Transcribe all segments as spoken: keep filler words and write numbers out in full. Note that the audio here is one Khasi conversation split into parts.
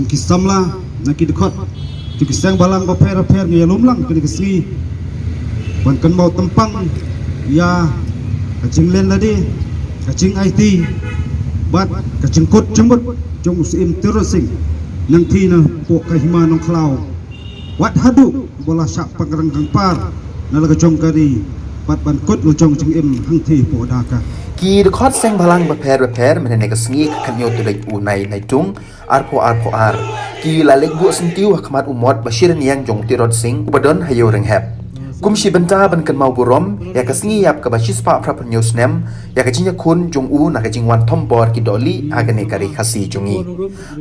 Ki samla na ki dkhot jong ki seng bhalang bapher bapher ngi ïalum lang kane ka sngi ban kynmaw tympang ïa ka jinglen lade, ka jingaiti bad ka jingkut jingmut jong u Syiem Tirot Sing nangta na poh ka hima Nongkhlaw. Wat haduh ba la shah pynrang kangpar na la ka jong ka ri bad ban kut la jong jingim hangta poh Dhaka. Ki dkhot seng bhalang bapher bapher mynne ka sngi ka khatñiew tarik u Naitung arphew arphew ar ki la leit buh syntiew ha khmat u mot ba shi rynïeng jong u Tirot Sing uba don ha Ïew Rynghep. Kum shi bynta ban kynmaw burom ïa ka sngi ïap kaba shispah phraphew hynñiew snem ïa ka jingïakhun jong u na ka jingwan thombor ki dohlieh ha kane ka ri Khasi jong ngi.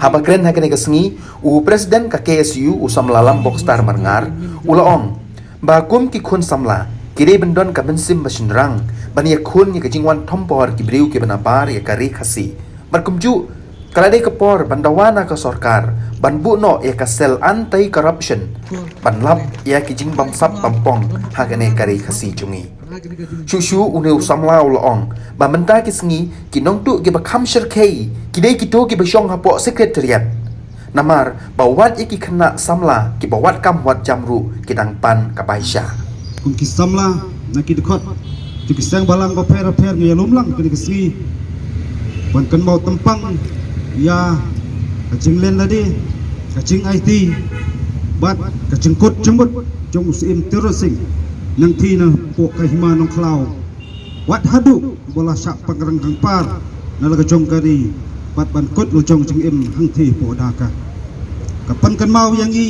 Haba kren ha kane ka sngi, u President ka K S U u samla Lambok Star Marngar u la ong ba kum ki khun samla ki dei ban don ka mynsiem ba shynrang ban ïakhun ïa ka jingwan thombor ki briew kiba nabar ïa ka ri Khasi. Bad kumjuh ka la dei ka por ban dawa na ka sorkar ban buh noh ïa ka cell anti corruption ban lap ïa ki jingbamsap bampong ha kane ka ri Khasi jong ngi. Shuh shuh une u samla u la ong ba mynta ki sngi ki nongtuh kiba kham shyrkhei ki dei kito kiba shong hapoh Secretariat. Namar ba wat ïa ki khynnah samla kiba wat kam wat jam ruh ki dang pan ka bai sha. Kum ki samla na ki dkhot jong ki seng bhalang bapher bapher ngi ïalum lang kane ka sngi ban kynmaw tympang ïa ka jinglen lade, ka jingaiti bad ka jingkut jingmut jong u Syiem Tirot Sing nangta na poh ka hima Nongkhlaw. Wat haduh ba la shah pynrang kangpar na la ka jong ka ri bad ban kut la jong jingim hangta poh Dhaka. Ka pynkynmaw ïa ngi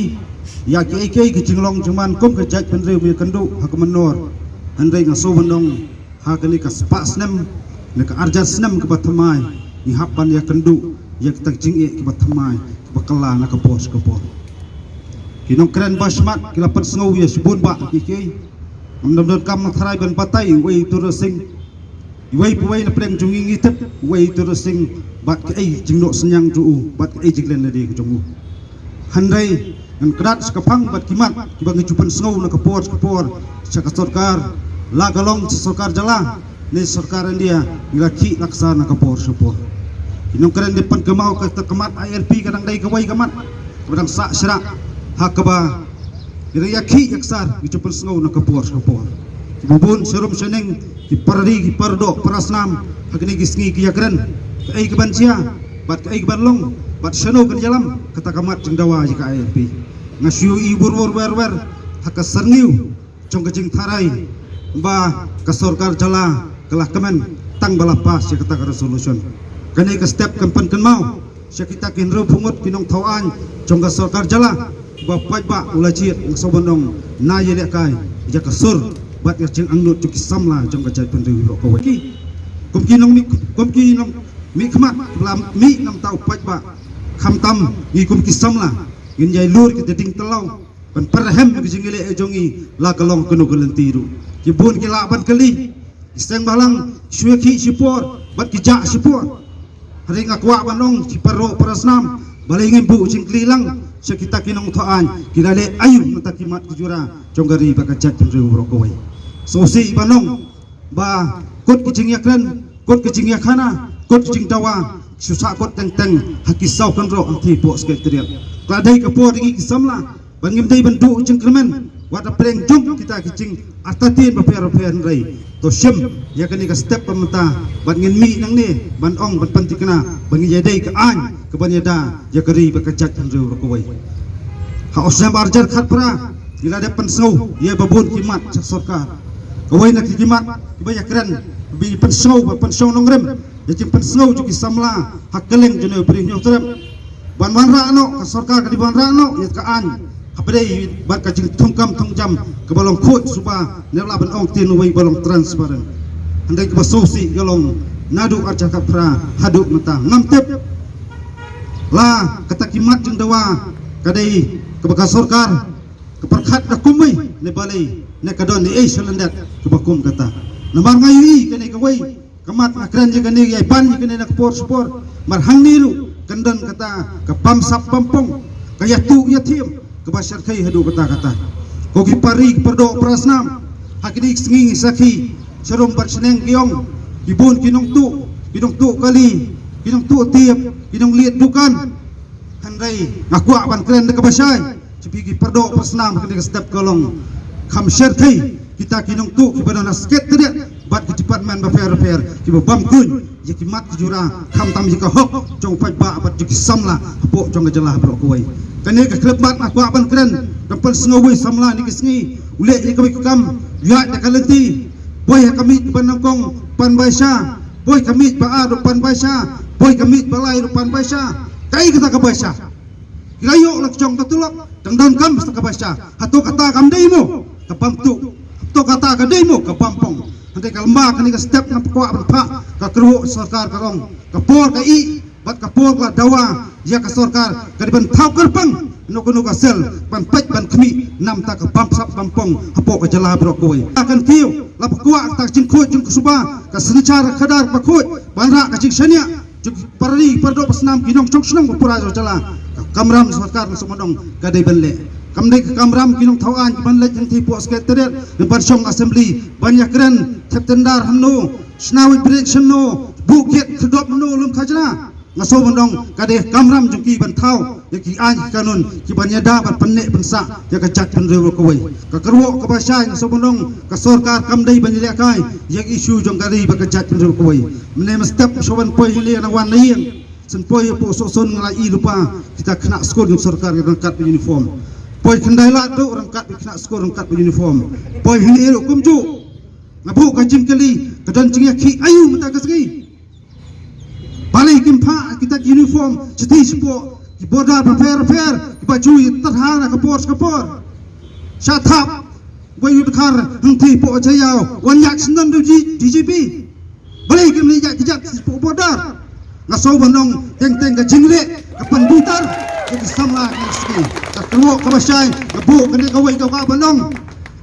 ïa kiei kiei ki jinglong jingman kum ka jaitbynriew ba ïakynduh ha ka mynnor. Hynrei nga sngewbha ban ong ha kane ka spah snem ne ka arhajar snem kaba thymmai ngi hap ban ïakynduh ïa kita ki jingeh kiba thymmai kiba kylla na ka por sha ka por. Ki nongkren ba shmat ki la pynsngew ïa shibun bah kiei kiei. Ngam donkam tharai ban batai uwei u Tirot Sing, uwei pa uwei na pdeng jong ngi ngi tip uwei u Tirot Sing bad kaei jingnoh synñiang jong u bad kaei jinglen lade ka jong u. Hynrei ngan kyndat sha ka phang bad ki mat kiba ngi ju pynsngew na ka por sha ka por sha ka sorkar, la ka long sha sorkar jylla ne sorkar India, ngi la khih la ksa na ka por sha ka por. Ki nongkren dei pynkynmaw kata ka mat I L P ka dang dei kawei ka mat kaba dang sah shrah ha kaba ngi dang ïakhih ïaksar ngi ju pynsngew na ka por sha ka por. Kiba bun sharum shaneng ki para ri ki para doh para snam ha kine ki sngi ki ïakren kaei kaban jia bad kaei kaban long bad shano kan ïalam kata ka mat jingdawa ïa ka I L P. Nga shu ïohi wur wur wer wer ha ka syrngiew jong ka jingtharai ba ka sorkar jylla ka la kmen tang ba la pass ïa kata ka resolution. Kane ka step kan pynkynmaw sha kita ki hynriewphew ngut ki nongthaw aiñ jong ka sorkar jylla ba paidbah u la jied, nga sngewbha ban ong na ïalehkai ïa ka sur bad ïa ka jingangnud jong ki samla jong ka jaitbynriew baroh kawei. Kum ki nongmih, kum ki nongmihkhmat ba la mih na ka bynta u paidbah, khamtam ngi kum ki samla ngin ïai lur kita ki dieng tyrlong ban pyrhem ïa ka jingïaleh jong ngi la ka long kano ka lynti ruh. Ki bun ki lah ban kylli, ki seng bhalang shu ïakhih shipor bad ki jah shipor. Hynrei nga kwah ban ong sha ki para doh para snam, balei ngim buh jingkylli lang sha kita ki nongthaw aiñ, ki la leh aïu na kita ki mat ki jura jong ka ri bad ka jaitbynriew baroh kawei. Sngewsih ban ong ba kut ki jingïakren, kut ki jingïakhana, kut ki jingdawa shu sah kut teng teng ha ki saw kynroh hangtei hapoh Secretariat. Ka la dei ka por ïa ngi ki samla ba ngim dei ban duh jingkyrmen wat hapdeng jong kita ki jingartatien bapher bapher, hynrei to shim ïa kane ka step ba mynta bad ngin mih nangne ban ong ban pynthikna ba ngin ïadei ka aiñ kaban ïada ïa ka ri bad ka jaitbynriew baroh kawei. Ha u snem arhajar khatphra ngi la dep pynsngew ïa ba bun ki mat sha sorkar. Kawei na ki mat kiba ïakren ba pynsngew ba pynsngew nongrim ïa jingpynsngew jong ki samla ha kylleng jong une u Bri Hynñiewtrep. Ban wanrah noh ka sorkar ka dei ban wanrah noh ïa ka aiñ hapdeng bad ka jingthungkam thungjam kaba long khuid suba ne lah ban ong ktien uwei ba long transparent. Hynrei kaba sngewsih ka long naduh arhajar khatphra haduh mynta ngam tip la kata ki mat jingdawa ka dei kaba ka sorkar ka pyrkhat da kumwei ne balei ne ka don ne ei shalyndet kaba kum kata. Namar nga ïohi kane kawei ka mat nga kren ïa kane ïa ban ïa kane na ka por sha ka por. Mar hangne ruh kan don kata ka bamsap bampong, ka ïathuh ïathiam kaba shyrkhei haduh katta katta. Ko ki para ri ki para doh para snam, ha kine ki sngi ngi sakhi sharum bad shneng ki ong ki bun ki nongtuh, ki nongtuh kali, ki nongtuh tiep, ki nongliet dukan. Hynrei nga kwah ban kren da kaba shai sha phi ki pardoh parsnam ha kane ka step ka long, kham sher thei kita ki nongtuh kiba don ha Secretariat bad ki department bapher bapher kiba bam kuiñ ïa ki mat ki jura, khamtam ïa ka hok jong u paidbah bad jong ki samla hapoh jong ka jylla baroh kawei. Kane ka khyllipmat nga kwah ban kren, da pynshngaiñ wei samla ne ki sngi u leh ïa kawei ka kam, ïa da ka lynti, poi ha ka miej ba nyngkong pan baisha, poi ka miej ba ar ruh pan baisha, poi ka miej ba lai ruh pan baisha. Kaei kata ka baisha? Ki la ïoh la ki jong ka tulop, dang donkam sa ka baisha. Hato kata kam dei mo ka bam tuh? Hato kata ka dei mo ka bam pong? Hynrei ka lymba kane ka step nga kwah ban phah ka kyrwoh sorkar ka long, ka por ka ïeh bad ka por ka la dawa ïa ka sorkar ka dei ban thaw kyrpang kano kano ka sel ban peit ban khmih namar ka bam sap bam pong hapoh ka jylla baroh kawei. Ka kan kiew la ba kwah kata ka jingkhuid jingkhuid suba ka synshar ka khadar ba khuid ban rah ka jingshaniah jong ki para ri para doh para snam ki nongshong shnong ba pura jong jylla. Ka kamram sorkar nga sngewdong ka dei ban leh. Kam dei ka kamram ki nongthaw aiñ ban leit hangtei hapoh Secretariat ne ban shong Assembly ban ïakren thep tender hangno, shna weight bridge hangno, buh gate khyrdop hangno lum khajna. Nga sngewdong ka dei ka kamram jong ki ban thaw ïa ki aiñ ki kanun ki ban ïada ban pynneh pynsah ïa ka jaitbynriew baroh kawei. Ka kyrwoh kaba shai nga sngewdong ka sorkar kam dei ban ïalehkai ïa ka issue jong ka ri bad ka jaitbynriew baroh kawei. Mynne mynstep shu ban poi hi ne na wan na ïing, shu poi hapoh Sohsun nga la ïohi lypa kita khynnah skul jong sorkar ki ryngkat bad uniform. Poi Khyndailad ruh ryngkat bad khynnah skul ryngkat bad uniform. Poi hi ne ruh kumjuh. Nga buh ka jingkylli, ka don jingïakhih aïu mynta ka sngi? Balei kim phah kita ki uniform shathie shapoh ki border bapher bapher kiba ju ïa tyrha na ka por sha ka por? Sha thap wei u dkhar hangtei hapoh Jaiaw wan ïaid syndon da u D G P. Balei kim leit ïaid kjat shapoh border? Nga sngewdong teng teng ka jingleh ka pynbitar ïa ki samla ki sngi. Ka kyrwoh kaba shai nga buh kane kawei ka kwah ban ong,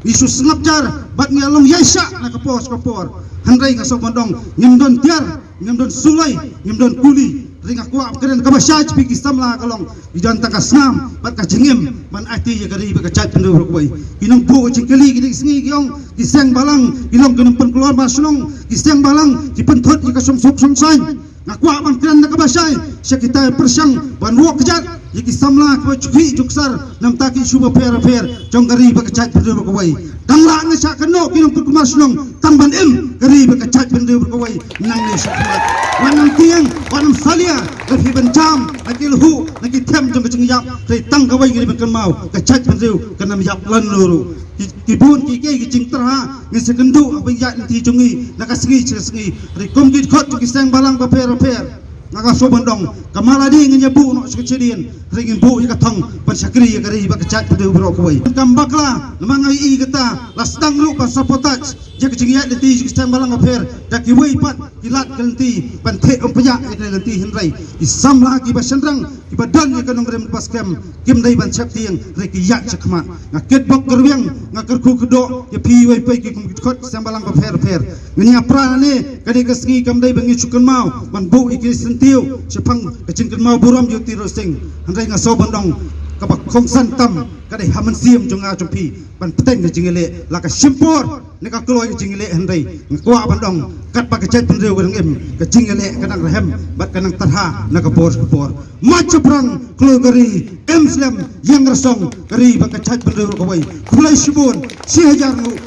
ngi shu sngap jar bad ngi long ïaishah na ka por sha ka por. Hynrei nga sngewdong ngim don tiar, ngim don suloi, ngim don kuli. Hynrei nga kwah ban kren kaba shai sha phi ki samla ka long, ngi don tang ka snam bad ka jingim ban aiti ïa ka ri bad ka jaitbynriew baroh kawei. Ki nongbuh jingkylli kine ki sngi ki ong ki seng balang ki long ki nongpynkulmar shnong, ki seng balang ki pynthut ïa ka shongsuk shongsaiñ. Nga kwah ban kren da kaba shai sha kita pyrshang ban wok kjat ïa ki samla kiba ju khih ju ksar namar ki issue bapher bapher jong ka ri bad ka jaitbynriew baroh kawei. Tang la nga shah kynnoh ki nongpynkulmar shnong tang ban im ka ri bad ka jaitbynriew baroh kawei. Nangne shakhmat wat nang tieng wat nang salia, ka phi ban jam na ki lhuh na ki them jong ka jingïap. Hynrei tang kawei ngi dei ban kynmaw, ka jaitbynriew kan ym ïap lano ruh. Ki, ki bun kiei kiei ki jingtyrha ngin sa kynduh haba ïaid lynti jong ngi na ka sngi sha ka sngi. Hynrei kum ki dkhot jong ki seng balang bapher bapher, nga ka sngewdong ka mala dei ngin ïa buh noh sha ka shadien, hynrei ngin buh ïa ka thong ban shakri ïa ka ri bad ka jaitbynriew baroh kawei. Kam bakla namar nga ïohi kata la sdang ruh ban sabotage ïa ka jingïaid lynti jong ki seng balang bapher da kiwei pat ki lad ka lynti ban theh ym pynïaid ïa ka lynti. Hynrei ki samla kiba shynrang kiba don ïa ka nongrim kaba skhem kim dei ban sheptieng, hynrei ki ïaid shakhmat. Nga kitbok kyrwiang, nga kyrkhu kyrdoh ïa phi iwei pa iwei ki kum ki dkhot ki seng balang bapher bapher. Ngin ïa pra nangne, ka dei ka sngi kam dei ba ngi shu kynmaw ban buh ïa ki syntiew shaphang ka jingkynmaw burom ïa u Tyrwa Sing. Hynrei nga sngewdong kaba kongsan tam ka dei ha mynsiem jong nga jong phi ban bteng ka jingïaleh la ka shim por ne ka kloi ka jingïaleh. Hynrei nga kwah ban ong katba ka jaitbynriew ka dang im, ka jingïaleh ka dang rhem bad ka dang tyrha na ka por sha ka por. Mat shaphrang kloi ka ri, im slem ïeng rasong ka ri bad ka jaitbynriew baroh kawei. Khublei shibun, shi hajar nguh.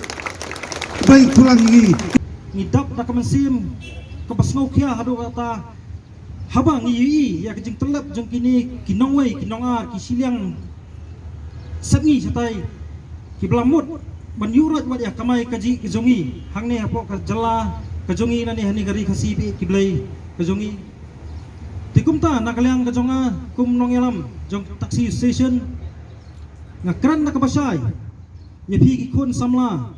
Khublei tulang ngi. Ngi dap da ka mynsiem kaba sngewkhia haduh katta haba ngi ïohi ïa ka jingtyllep jong kine ki nongwei ki nongar ki shiliang sepngi shatai kiba la mut ban ïuh rai wat ïa ka kamai kajih ka jong ngi hangne hapoh ka jylla ka jong ngi lane hangne ka ri Khasi ba ïeit ki blei ka jong ngi. Te kumta na ka liang ka jong nga kum nongïalam jong Taxi Association, nga kren da kaba shai ïa phi ki khun samla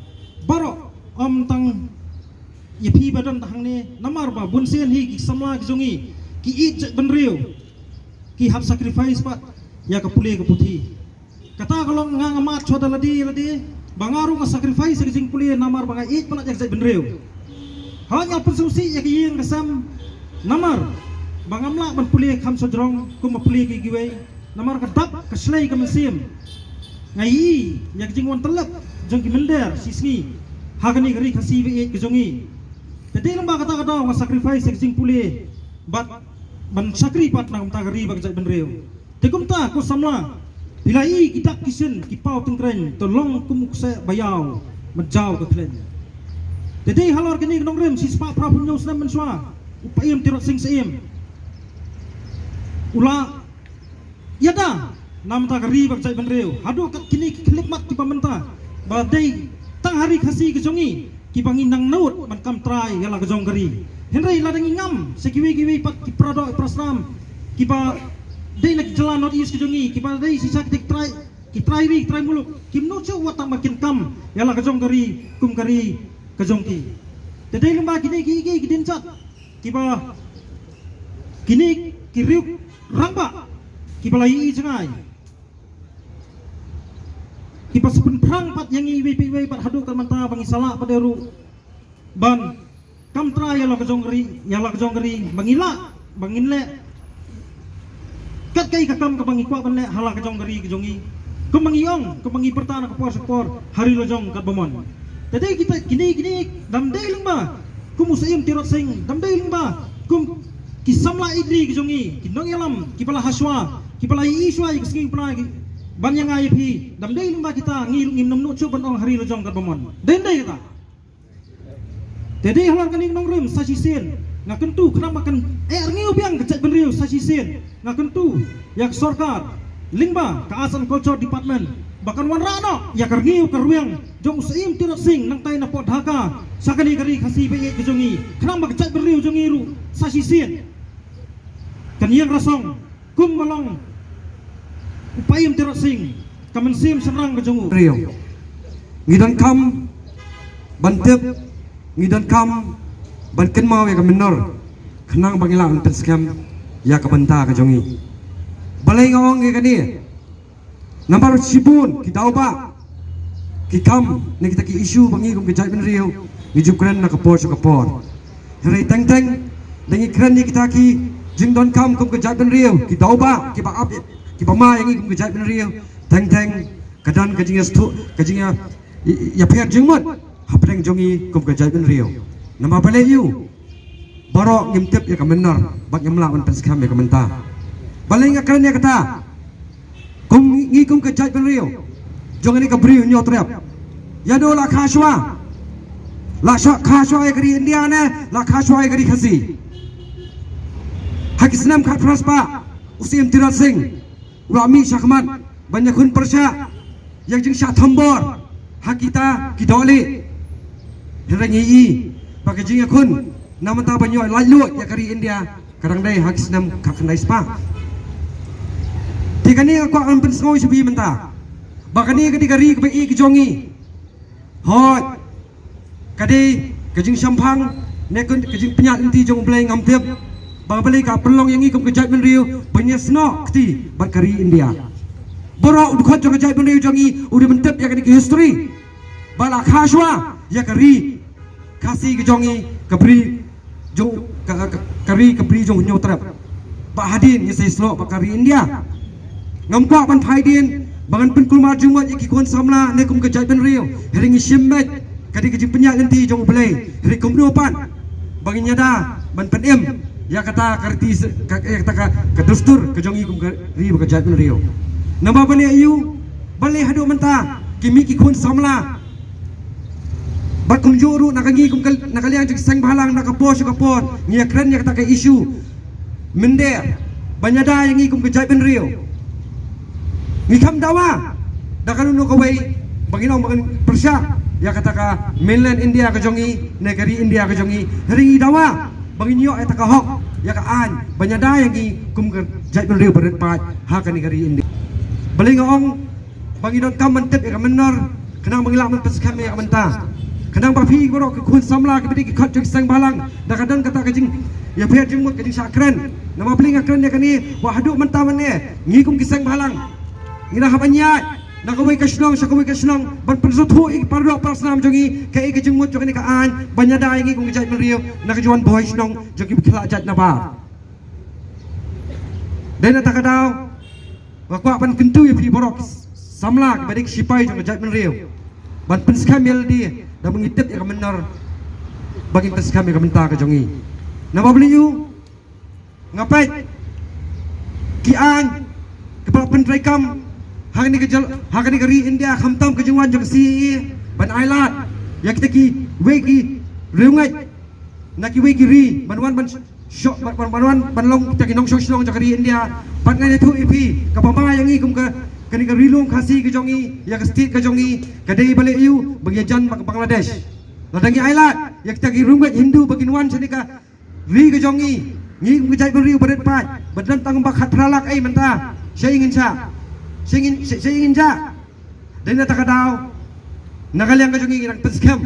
baroh, ym tang ïa phi ba don hangne, namar ba bunsien hi ki samla ki jong ngi ki ïeit jaitbynriew ki hap sacrifice pat ïa ka pule ka puthi. Kata ka long nga nga mad shuwa da lade lade ba nga ruh nga sacrifice ïa ka jingpule namar ba nga ïeit palat ïa ka jaitbynriew. Haba nga pynsngewsih ïa ka ïing ka sem namar ba ngam lah ban pule kham shajrong kum ba pule ki kiwei. Namar ka dap ka shlei ka mynsiem nga ïohi ïa ka jingwan tyllep jong ki mynder shi sngi ha kane ka ri Khasi ba ïeit ka jong ngi. Te dei lyngba kata ka daw nga sacrifice ïa ka jingpule bad ban shakri pat na ka bynta ka ri bad ka jaitbynriew. Te kumta ko samla, phi la i ki dak ki shin ki paw tyngkrein, to long kum u kseh ba yaw, mynjaw ka khleiñ. Te dei halor kine ki nongrim shispah phra phew hynñiew snem mynshuwa, u Paiem Tirot Sing Syiem u la ïada na mynta ka ri bad ka jaitbynriew haduh kat kine ki khyllipmat kiba mynta, ba dei tang ha ri Khasi ka jong ngi kiba ngi nang nud ban kam trai ïa la ka jong ka ri. Hynrei lada ngi ngam sha kiwei kiwei pat ki para doh para snam kiba dei na ki jylla North East ka jong ngi, kiba dei shisha ki trai, ki trai ri, ki trai muluk, kim nud shuh wat tang ba kin kam ïa la ka jong ka ri kum ka ri ka jong ki. Te dei lyngba kine ki, ki, ki dienjat kiba kine ki riew rangbah kiba la ïohi jngai, kiba sa pynphrang pat ïa ngi iwei pa iwei bad haduh ka mynta ba ngi sa lah pat ruh ban kam trai ïa la ka jong ka ri, ïa la ka jong ka ri, ba ngi lah, ba ngin leh kat kaei ka kam kaba ngi kwah ban leh ha la ka jong ka ri ka jong ngi. Kumba ngi ong, kumba ngi pyrta na ka por sha ka por, ha ri lajong katba mon. Te dei kita kine, kine, dam dei lyngba kum u Syiem Tirot Sing, dam dei lyngba kum ki samla ïeit ri ka jong ngi, ki nongïalam kiba la hashwa, kiba la ïohi shwa ïa ka sngi pla ki ban ïa nga ïa phi, dam dei lyngba kita, ngi ruh ngim nud shuh ban ong ha ri lajong katba mon. Dei, dei kita. Te dei halor kane ka nongrim sa shisien nga kyntu, khnang ba kan eh rngiew biang ka jaitbynriew sa shisien, nga kyntu ïa ka sorkar lyngba ka Arts and Culture Department ba kan wanrah noh ïa ka rngiew ka rwiang jong u Syiem Tirot Sing nangtai napoh Dhaka sha kane ka ri Khasi ba ïeit ka jong ngi, khnang ba ka jaitbynriew jong ngi ruh sa shisien kan ïeng rasong kum ba long u Paiem Tirot Sing, ka mynsiem shynrang ka jong u. Riew. Ngi donkam ban tip, ngi donkam ban kynmaw ïa ka mynnor, khnang ba ngi lah ban pynskhem ïa ka bynta ka jong ngi. Balei nga ong ïa kane? Namar shibun ki daw ba ki kam ne kita ki issue ba ngi kum ka jaitbynriew ngi ju kren na ka por sha ka por. Hynrei teng teng da ngi kren ïa kita ki jingdonkam kum ka jaitbynriew, ki daw ba kiba ap, kiba ma ïa ngi kum ka jaitbynriew, teng teng ka don ka jingïastuh, ka jingïa, ïa, ïapher jingmut hapdeng jong ngi kum ka jaitbynriew. Namar balei ïa u baroh ngim tip ïa ka mynnor, ba ngim lah ban pynskhem ïa ka mynta. Balei nga kren ïa kata? Kum ngi, ngi kum ka jaitbynriew jong kane ka Bri Hynñiewtrep, ïa no la kha shwa, la sha kha shwa ïa ka ri India ne la kha shwa ïa ka ri Khasi? Ha ki snem khatphra spah u Syiem Tirot Sing u la mih shakhmat ban ïakhun pyrshah ïa ka jingshah thombor ha kita ki dohlieh. Hynrei ngi i ba ka jingïakhun na mynta ban ïoh laitluid ïa ka ri India ka dang dei ha ki snem khatkhyndai spah. Te kane nga kwah ban pynsngew sha phi mynta ba kane ka dei ka ri kaba ïeit ka jong ngi. Hooid, ka dei ka jingshemphang ne ka jingpynïaid lynti jong U Blei ngam tip ba balei ka pynlong ïa ngi kum ka jaitbynriew ban ïasnoh kti bad ka ri India. Baroh u dkhot jong ka jaitbynriew jong ngi u dei ban tip ïa kane ka history ba la kha shwa ïa ka ri Khasi ka jong ngi, ka bri jong ka, ka, ka ri, ka Bri Hynñiewtrep. Ba hadien ngi sa ïasnoh bad ka ri India. Ngam kwah ban phai dien ba ngan pynkulmar jingmut ïa ki khun samla ne kum ka jaitbynriew. Hynrei ngi shim beit ka dei ka jingpynïaid lynti jong U Blei. Hynrei kumno pat ba ngin ïada ban pynim ïa kata ka riti se-, ka, ïa kata ka, ka dustur ka jong ngi kum ka ri bad ka jaitbynriew. Namar balei ïa u, balei haduh mynta ki mih ki khun samla bad kumjuh ruh na ka ngi kum ka, na ka liang jong ki seng bhalang na ka por sha ka por ngi ïakren ïa kata ka issue mynder ban ïada ïa ngi kum ka jaitbynriew. Ngi kham dawa da kano kano kawei ba ngin ong ba ngin pyrshah ïa kata ka mainland India ka jong ngi ne ka ri India ka jong ngi. Hynrei ngi dawa ba ngin ïoh ïa kata ka hok, ïa ka aiñ ban ïada ïa ngi kum ka jaitbynriew ba rit paid ha kane ka ri India. Balei nga ong ba ngi donkam ban tip ïa ka mynnor, khnang ba ngi lah ban pynskhem ïa ka bynta. Khnang ba phi baroh ki khun samla kiba dei ki khot jong ki seng bhalang, da ka don kata ka jingïapher jingmut, ka jingshah kren. Namar balei nga kren ïa kane? Ba haduh mynta mynne ngi kum ki seng bhalang ngi dang hap ban ïaid na kawei ka shnong sha kawei ka shnong ban pynsngewthuh ïa ki para doh para snam jong ngi kaei ka jingmut jong kane ka aiñ ban ïada ïa ngi kum ka jaitbynriew na ka jingwan buhoi shnong jong kiba khlah jait nabar. Dei na kata ka daw nga kwah ban kyntu ïa phi baroh ki samla kiba dei ki shipai jong ka jaitbynriew ban pynskhem ïa lade da ba ngi tip ïa ka mynnor, ba ngin pynskhem ïa ka bynta ka jong ngi. Namar balei ïa u, nga peit ki aiñ Treikam ha kane ka jylla, ha kane ka ri India, khamtam ka jingwan jong ka C A A ban ailad ïa kita kiwei ki riewngeit na kiwei ki ri ban wan ban sho-, ban, ban, ban wan ban long kita ki nongshong shnong jong ka ri India. Bad ngan ïathuh ïa phi, kaba ma ïa ngi kum ka, kane ka ri lum Khasi ka jong ngi, ïa ka state ka jong ngi, ka dei ba leh aiu ba ngi ïajan bad ka Bangladesh. Lada ngi ailad ïa kita ki riewngeit Hindu ba kin wan sha kane ka ri ka jong ngi, ngi kum ka jaitbynriew ba rit paid, ba don tang ba khatphra lak ei mynta. Shaei ngin shah? Shaei ngin, shaei, shaei ngin shah? Dei na kata ka daw, na ka liang ka jong ngi ngi dang pynskhem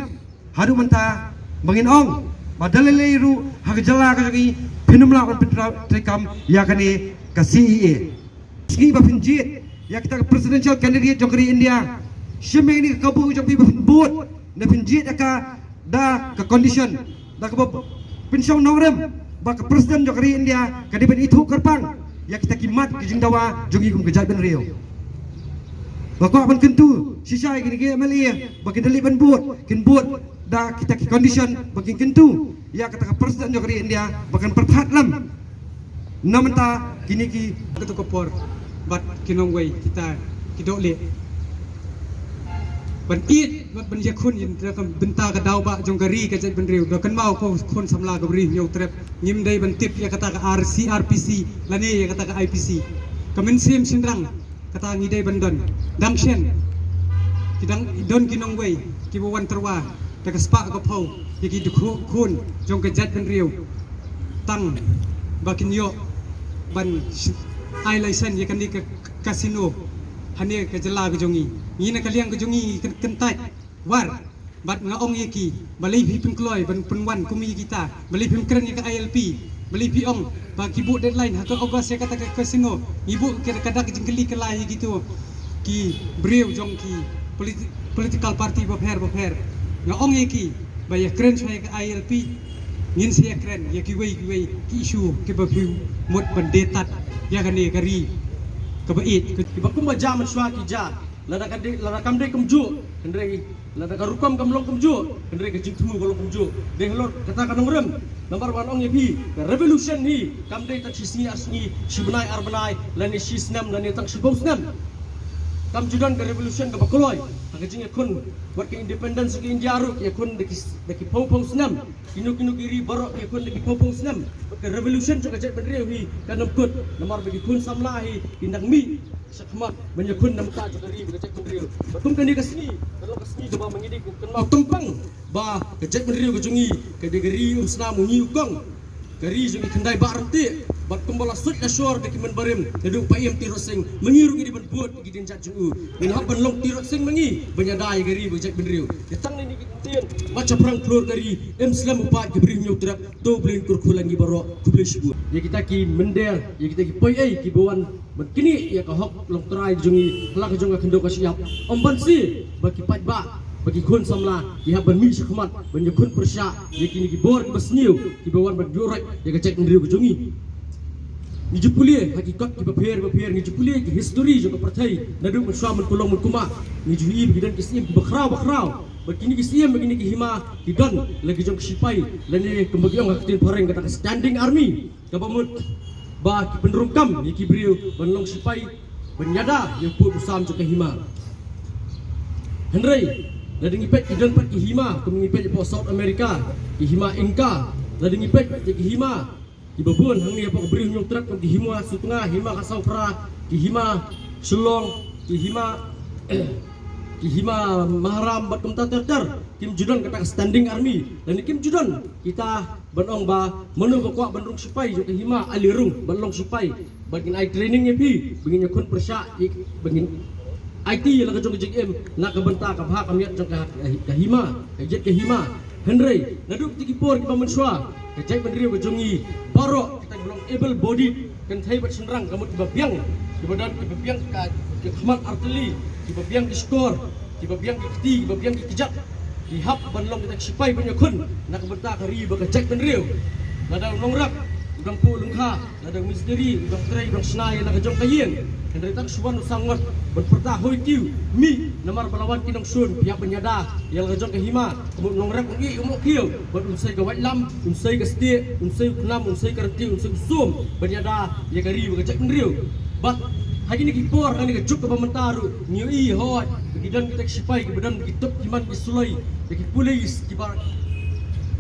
haduh mynta ba ngin ong ba da lei lei ruh ha ka jylla ka jong ngi phin ym lah ban pyntreikam ïa kane ka C A A. Sngi ba phin jied ïa kita ka presidential candidate jong ka ri India, shim ïa kane ka kabu jong phi ba phin bud, ne phin jied ïa ka da ka condition, da kaba pynshong nongrim ba ka president jong ka ri India ka dei ban ithuh kyrpang ïa kita ki mat ki jingdawa jong ngi kum ka jaitbynriew. Nga kwah ban kyntu shisha ïa kine ki M L A ba kin da leit ban bud, kin bud da kita ki condition ba kin kyntu ïa kata ka president jong ka ri India ba kan pyrthat lem. Na mynta kine ki, kato ka por bad ki nongwei kita ki dohlieh ban ïeit bad ban ïakhun ïa ka bynta ka daw ba jong ka ri ka jaitbynriew. Da kynmaw ko khun samla ka Bri Hynñiewtrep, ngim dei ban tip ïa kata ka R C R P C lane ïa kata ka I P C. Ka mynsiem shynrang kata ngi dei ban don. Dang shen ki dang don ki nongwei kiba wan tyrwa da ka spah ka phew ïa ki dkhot khun jong ka jaitbynriew tang ba kin ïoh ban sh-, ai license ïa kane ka casino hane ka jylla ka jong ngi. Ngi na ka liang ka jong ngi ngi kyn-, kyntait war. Bad nga ong ïa ki, balei phi pynkloi ban pynwan kum ïa kita? Balei phim kren ïa ka I L P? Balei phi ong ba ki buh deadline ha ka August ïa kata ka casino? Ngi buh ka, ka dak jingkylli kylla ïa kito ki briew jong ki politi-, political party bapher bapher. Nga ong ïa ki ba ïa kren shuwa ïa ka I L P, ngin sa ïa kren ïa kiwei kiwei ki issue kiba phi mut ban die tad ïa kane ka ri kaba ïeit. Kiba kumba jia mynshuwa ki jia, lada ka dei, lada kam dei kumjuh, hynrei lada ka rukom kam long kumjuh, hynrei ka jingthmu ka long kumjuh. Dei halor kata ka nongrim, namar ba ngan ong ïa phi, ka revolution hi kam dei tang shi sngi ar sngi, shi bnai ar bnai, lane shi snem, lane tang shiphew snem. Kam ju don ka revolution kaba kloi ha ka jingïakhun wat ka independence ka India ruh, ïakhun da ki, da ki phew phew snem. Kino kino ki ri baroh ki ïakhun da ki phew phew snem. Bad ka revolution jong ka jaitbynriew hi kan ym kut, namar ba ki khun samla hi kin dang mih shakhmat ban ïakhun na bynta jong ka ri bad ka jaitbynriew. Bad kum kane ka sngi kan long ka sngi kaba ma ngi dei ban kynmaw kyrpang ba ka jaitbynriew ka jong ngi ka dei ka ri umsnam u ngi u kong, ka ri jong ki khyndai bah ryntih. Bad kumba la suid la shor da ki mynbarim naduh Paiem Tirot Sing, ma ngi ruh ngi dei ban bud ïa ki dienjat jong u. Ngin hap ban long Tirot Sing ma ngi ban ïada ïa ka ri bad ka jaitbynriew. Te tang kine ki ktien, wat shaphrang phlur ka ri, im slem u paid ka Bri Hynñiewtrep. To Blei un kyrkhu ïa ngi baroh. Khublei shibun ïa kita ki mynder, ïa kita ki poi ei kiba wan ban knieh ïa ka hok longtrai jong ngi ha la ka jong ka khyndew ka shyiap. Ym banse ba ki paidbah, ba ki khun samla ki hap ban mih shakhmat ban ïakhun pyrshah ïa kine ki bor kiba sniew kiba wan ban ïuhroit ïa ka jaitbynriew ka jong ngi. Ngi ju pule ha ki kot kiba pher ba pher, ngi ju pule ki history jong ka pyrthei naduh mynshuwa mynkulong mynkumba. Ngi ju ïohi ba ki don ki syiem kiba khraw ba khraw. Bad kine ki syiem bad kine ki hima ki don la ki jong ki shipai, lane kumba ki ong ha ka ktien phareng kata ka standing army, kaba mut ba ki pynrung kam ïa ki briew ban long shipai ban ïada ïa u pud u sam jong ka hima. Hynrei lada ngi peit, ki don pat ki hima kum ngi peit hapoh South America, ki hima Inca. Lada ngi peit pat ki hima kiba bun hangne hapoh ka Bri Hynñiewtrep kum ki hima Sutnga, hima Khasaw Phra, ki hima Shillong, ki hima ki hima Maharam bad kumta ter ter, kim ju don kata ka standing army. Lane kim ju don kita ban ong ba mano ba kwah ban rung shipai jong ka hima, ale rung ban long shipai. Bad ngin ai training ïa phi ba ngin ïakhun pyrshah, ïa, ba ngin aiti ïa la ka jong ka jingim na ka bynta ka bha ka miat jong ka, ka, ka hima, ka ïit ka hima. Hynrei naduh kita ki por kiba mynshuwa, ka jaitbynriew ka jong ngi baroh kita kiba long able bodied, kynthei bad shynrang, ka mut kiba biang, kiba don, kiba biang ka, ka khmat artylli, kiba biang ki shkor, kiba biang ki kti, kiba biang ki kjat, ki hap ban long kita ki shipai ban ïakhun na ka bynta ka ri bad ka jaitbynriew. Lada u nongrep u dang puh lyngkha, lada u mistri u dang trei u dang shna ïa la ka jong ka ïing, hynrei tang shu wan u sangot ban pyrta hoi kiew, mih, namar ba la wan ki nongshun, phi hap ban ïada ïa la ka jong ka hima. Ka mut u nongrep un ïeh, um ïoh kiew, bad un sei ka waitlam, un sei ka stieh, un sei u khnam, un sei ka ryntieh, un sei u sum ban ïada ïa ka ri bad ka jaitbynriew. Bad Ha kine ki por, ha kane ka juk kaba mynta ruh, ngi ïohi hooid ba ki don kita ki sipai kiba don ki tup ki man ki suloi, da ki pulis kiba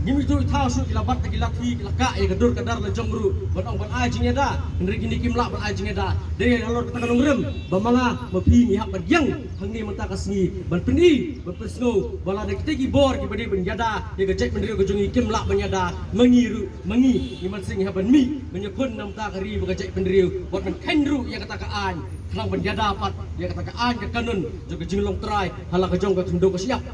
ngim ïohi thaw shuh, ki la bat da ki lathi, ki la kah ïa ka dur ka dar la jong ruh ban ong ban ai jingïada. Hynrei kine kim lah ban ai jingïada. Dei halor kata ka nongrim ba ma nga ma phi ngi hap ban ïeng hangne mynta ka sngi ban pyni, ban pynsngew ba lada kita ki bor kiba dei ban ïada ïa ka jaitbynriew ka jong ngi kim lah ban ïada, ma ngi ruh, ma ngi, ngi mynsiem ngi hap ban mih ban ïakhun na bynta ka ri bad ka jaitbynriew, bad ban kheiñ ruh ïa kata ka aiñ, khnang ban ïada pat ïa kata ka aiñ ka kanun jong ka jinglong trai ha la ka jong ka khyndew ka shyiap.